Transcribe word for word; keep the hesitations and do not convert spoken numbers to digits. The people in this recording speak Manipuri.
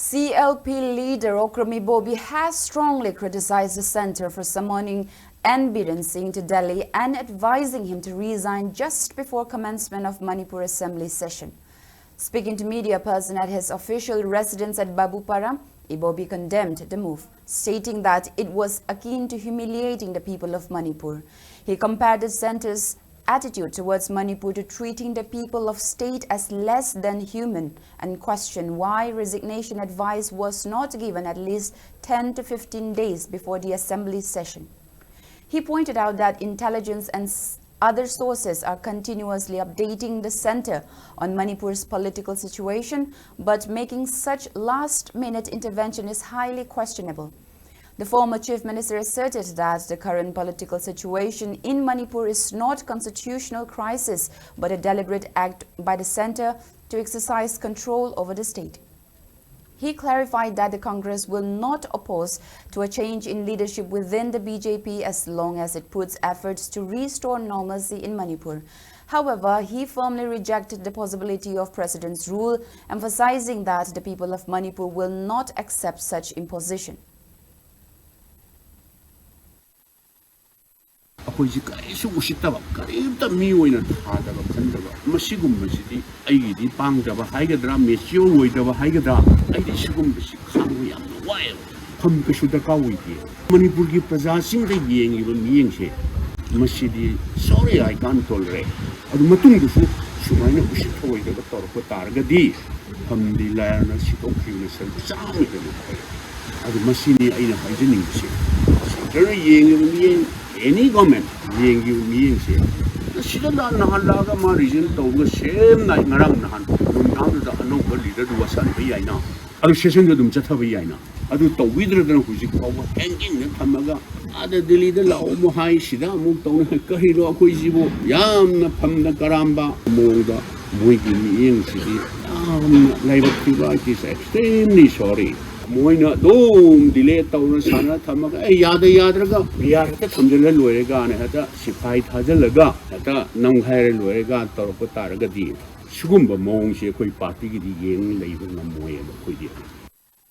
C L P leader Okram Ibobi has strongly criticized the center for summoning N Biren Singh to Delhi and advising him to resign just before commencement of Manipur Assembly session. Speaking to media person at his official residence at Babupara, Ibobi condemned the move, stating that it was akin to humiliating the people of Manipur. He compared the center's attitude towards Manipur to treating the people of state as less than human and questioned why resignation advice was not given at least ten to fifteen days before the assembly session. He pointed out that intelligence and s- other sources are continuously updating the center on Manipur's political situation, but making such last minute intervention is highly questionable. The former chief minister asserted that the current political situation in Manipur is not constitutional crisis but a deliberate act by the center to exercise control over the state. He clarified that the Congress will not oppose to a change in leadership within the B J P as long as it puts efforts to restore normalcy in Manipur. However, he firmly rejected the possibility of president's rule, emphasizing that the people of Manipur will not accept such imposition. ꯑꯩꯈꯣꯏꯁꯤ ꯀꯔꯤꯁꯨ ꯎꯁꯤꯠꯇꯕ, ꯀꯔꯤꯝꯇ ꯃꯤ ꯑꯣꯏꯅ ꯊꯥꯗꯕ ꯈꯟꯗꯕ, ꯃꯁꯤꯒꯨꯝꯕꯁꯤꯗꯤ ꯑꯩꯒꯤꯗꯤ ꯄꯥꯡꯗꯕ ꯍꯥꯏꯒꯗ꯭ꯔꯥ, ꯃꯦꯆꯤꯌꯣꯔ ꯑꯣꯏꯗꯕ ꯍꯥꯏꯒꯗ꯭ꯔꯥ, ꯑꯩꯗꯤ ꯁꯤꯒꯨꯝꯕꯁꯤ ꯈꯥꯡꯕ ꯌꯥꯝꯅ ꯋꯥꯏꯑꯦꯕ꯫ ꯐꯝ ꯀꯩꯁꯨ ꯗꯔꯀꯥꯔ ꯑꯣꯏꯗꯦ꯫ ꯃꯅꯤꯄꯨꯔꯒꯤ ꯄ꯭ꯔꯖꯥꯁꯤꯡꯗ ꯌꯦꯡꯉꯤꯕ ꯃꯤꯠꯌꯦꯡꯁꯦ, ꯃꯁꯤꯗꯤ sorry, I can't tolerate꯫ ꯑꯗꯨ ꯃꯇꯨꯡꯗꯁꯨ ꯁꯨꯃꯥꯏꯅ ꯎꯁꯤꯠ ꯊꯑꯣꯏꯗꯕ ꯇꯧꯔꯛꯄ ꯇꯥꯔꯒꯗꯤ ꯐꯝꯗꯤ ꯂꯥꯏꯔꯅ ꯁꯤꯗꯣꯛꯈꯤꯕꯅ ꯁꯔꯨꯛ ꯆꯥꯝꯃ ꯍꯦꯟꯅ ꯐꯩ꯫ ꯑꯗꯨ ꯃꯁꯤꯅꯤ ꯑꯩꯅ ꯍꯥꯏꯖꯅꯤꯡꯕꯁꯦ꯫ ꯁꯦꯟꯇꯔꯅ ꯌꯦꯡꯉꯤꯕ ꯃꯤꯠꯌꯦꯡ, any government ꯌꯦꯡꯉꯤꯕ ꯃꯤꯠꯌꯦꯡꯁꯦ, ꯁꯤꯗ ꯂꯥ-, ꯅꯍꯥꯟ ꯂꯥꯛꯑꯒ ꯃꯥ resign ꯇꯧꯕꯒ same night, ꯉꯔꯥꯡ ꯅꯍꯥꯟ ꯅꯨꯡꯗꯥꯡꯗꯨꯗ ꯑꯅꯧꯕ leaderꯗꯨ ꯋꯥꯁꯟꯕ ꯌꯥꯏꯅ꯫ ꯑꯗꯨ sessionꯗꯨ ꯑꯗꯨꯝ ꯆꯠꯊꯕ ꯌꯥꯏꯅ꯫ ꯑꯗꯨ ꯇꯧꯕꯤꯗ꯭ꯔꯗꯅ ꯍꯧꯖꯤꯛ ꯐꯥꯎꯕ hangingꯗ ꯊꯝꯃꯒ ꯑꯥꯗ ꯗꯤꯜꯂꯤꯗ ꯂꯥꯛꯑꯣ ꯑꯃꯨꯛ ꯍꯥꯏ, ꯁꯤꯗ ꯑꯃꯨꯛ ꯇꯧꯅ, ꯀꯔꯤꯅꯣ ꯑꯩꯈꯣꯏꯁꯤꯕꯨ? ꯌꯥꯝꯅ ꯐꯝꯗ ꯀꯔꯥꯝꯕ ꯃꯑꯣꯡꯗ ꯃꯣꯏꯒꯤ ꯃꯤꯠꯌꯦꯡꯁꯤꯗꯤ ꯌꯥꯝꯅ ꯂꯥꯏꯕꯛ ꯊꯤꯕ, it is extremely sorry꯫ ꯃꯣꯏꯅ ꯑꯗꯨꯝ delay ꯇꯧꯅ ꯁꯥꯟꯅ ꯊꯝꯃꯒ, ꯑꯦ, ꯌꯥꯗ ꯌꯥꯗ꯭ꯔꯒ ꯕꯤꯍꯥꯔ ꯍꯦꯛꯇ ꯊꯝꯖꯤꯜꯂ ꯂꯣꯏꯔꯦ ꯀꯥꯏꯅ ꯍꯦꯛꯇ ꯁꯤꯐꯥꯏ ꯊꯥꯖꯤꯜꯂꯒ ꯍꯦꯛꯇ ꯅꯝꯈꯥꯏꯔ ꯂꯣꯏꯔꯦ ꯀꯥꯏꯅ ꯇꯧꯔꯛꯄ ꯇꯥꯔꯒꯗꯤ, ꯁꯤꯒꯨꯝꯕ ꯃꯑꯣꯡꯁꯦ ꯑꯩꯈꯣꯏ ꯄꯥꯔꯇꯤꯒꯤꯗꯤ ꯌꯦꯡ ꯂꯩꯕ ꯉꯝꯃꯣꯏꯑꯕ ꯑꯩꯈꯣꯏꯗꯤ꯫